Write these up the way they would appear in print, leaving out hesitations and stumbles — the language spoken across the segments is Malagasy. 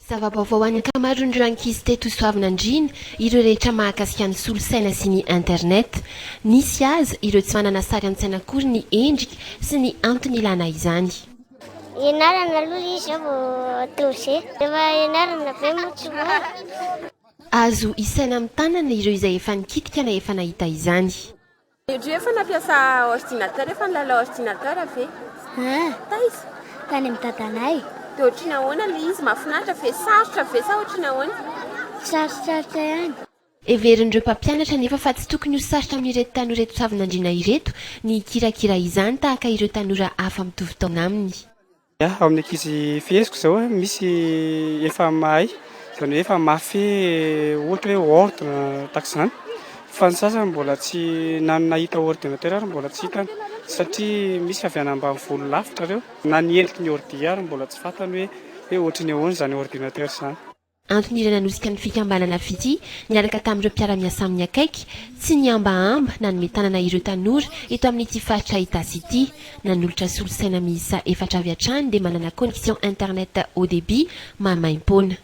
Zava-baovao ho an'ny ankamaroan'ireo ankizy teto Soavinandriana ireo rehetra mahakasika ny solosaina sy ny internet. Nisy aza ireo tsy manana sary an-tsaina akory ny endrika sy ny antony ilana izany. Ianarana aloha izy izao vao atao jeu. Rehefa ianarana be moa tsy mora. Azo isaina amin'ny tanana ireo izay efa nikitika na efa nahita izany. Ndry efa nampiasa ordinateur, efa nilalao ordinateur ve? Ah. Taiza? Tany amin'ny dadanay. Dia ohatry ny ahoana ilay izy? Mahafinaritra ve? Sarotra ve sa ohatry ny ahoana? Sarotsarotra ihany. Heverin'ireo mpampianatra anefa fa tsy tokony ho sarotra amin'ireto tanora eto Soavinandriana ireto ny hikirakira izany tahaka ireo tanora hafa mitovy taona aminy. Ya, ao amin'ny ankizy feheziko izao misy efa mahay, izany hoe efa mahafehy ohatra hoe Word tahaka izany, fa ny sasany mbola tsy na ny nahita ordinateur ary mbola tsy hitany satria misy avy any ambanivolo lavitra ireo, na ny endriky ny ordi ary mbola tsy fantany hoe hoe ohatry ny ahoana izany ordinateur izany. Antony iray nanosika ny fikambanana Fitia niaraka tamin'ireo mpiara-miasa aminy akaiky, tsy nihambahamba nanome tanana ireo tanora eto amin'ity faritra Itasy ity. Nanolotra solosaina miisa efatra avy hatrany dia manana connexion internet haut débit maimaimpoana.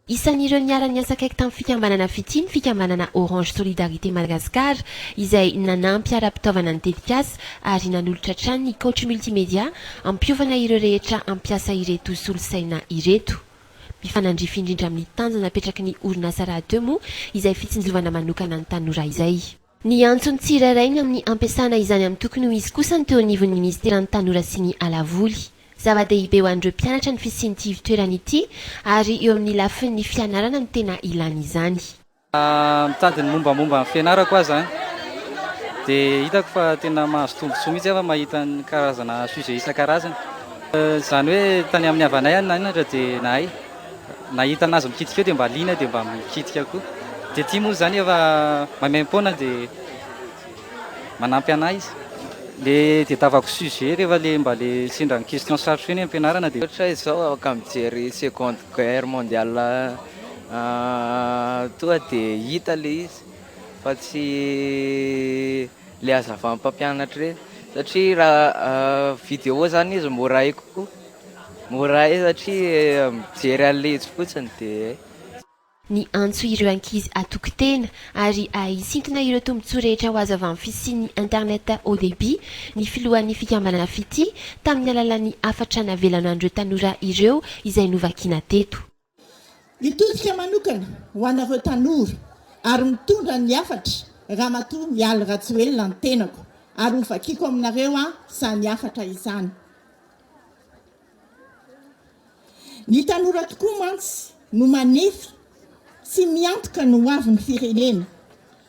Isan'ireo niara-niasa akaiky tamin'ny fikambanana Fitia ny fikambanana Orange Solidarité Madagascar izay nanampy ara-pitaovana ny tetikasa ary nanolotra hatrany ny coach multimédia hampiofana ireo rehetra hampiasa ireto solosaina ireto. Mifanandrify indrindra amin'ny tanjona napetraky ny orinasa rahateo moa izay fitsinjovana manokana ny tanora izay. Niantso ny tsirairay ny amin'ny hampiasana izany amin'ny tokony ho izy kosa ny teo anivon'ny minisiteran'ny Tanora sy ny Alavoly. Zava-dehibe ho an'ireo mpianatra ny fisian'ity ivotoerana ity ary eo amin'ny lafin'ny fianarana no tena ilana izany. Mitady ny mombamomba ny fianarako aho izany dia hitako fa tena mahazo tombontsoa mihitsy aho fa mahita ny karazana sujet isan-karazany. Izany hoe tany amin'ny havanay aho nianatra dia nahay. Nahita anazy mikitika eo dia mba liana dia mba mikitika koa. Dia ity moa izany efa maimaimpoana dia manampy anahy izy. Le tadiavako sujet rehefa le mba le sendra ny question sarotra eny am-pianarana dia. Ohatra izao afaka mijery seconde guerre mondiale tonga dia hita le izy fa tsy le hazavan'ny mpampianatra ireny satria raha vidéo zany izy mora hay kokoa. Mora hay satria mijery an'ilay izy fotsiny dia hay. Niantso ireo ankizy hatoky tena ary hahay hisintona ireo tombontsoa rehetra ho azo avy amin'ny fisian'ny internet haut débit ny filohan'ny fikambanana Fitia tamin'ny alalan'ny hafatra navelany ho an'ireo tanora ireo izay novakiana teto. Mitodika manokana ho anareo tanora ary mitondra ny hafatra Ramatoa Mialy Rajoelina ny tenako ary ho vakiako aminareo izany hafatra izany. Ny tanora tokoa mantsy no manefy sy miantoka ny hoavin'ny firenena,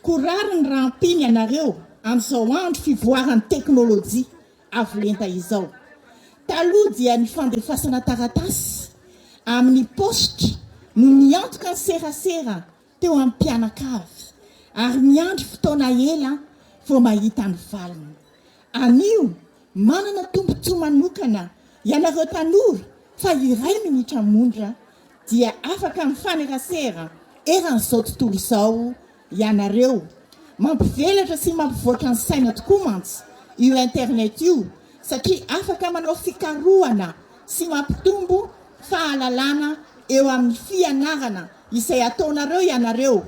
koa rariny raha ampiana ianareo amin'izao andro fivoaran'ny teknolojia avo lenta izao. Taloha dia ny fandefasana taratasy amin'ny paositra no niantoka ny serasera teo amin'ny mpianakavy ary miandry fotoana ela vao mahita ny valiny. Anio, manana tombontsoa manokana ianareo tanora fa iray minitra monja dia afaka mifanerasera eran'izao tontolo izao ianareo. Mampivelatra sy mampivoatra ny saina tokoa mantsy io internet io satria afaka manao fikarohana sy mampitombo fahalalana eo amin'ny fianarana izay ataonareo ianareo.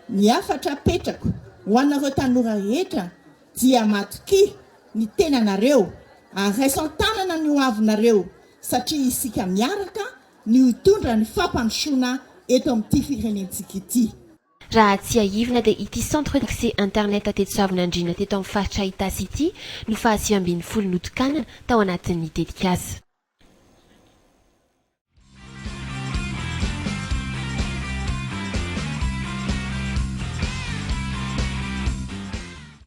Ny hafatra apetrako ho anareo tanora rehetra dia matokia ny tenanareo ary raiso an-tanana ny hoavinareo satria isika miaraka no hitondra ny fampandrosoana eto amin'ity firenentsika ity. Raha tsiahivina dia ity centre d'accès internet teto Soavinandriana teto amin'ny faritra Itasy ity no faha 19 notokanana tao anatin'ny tetikasa.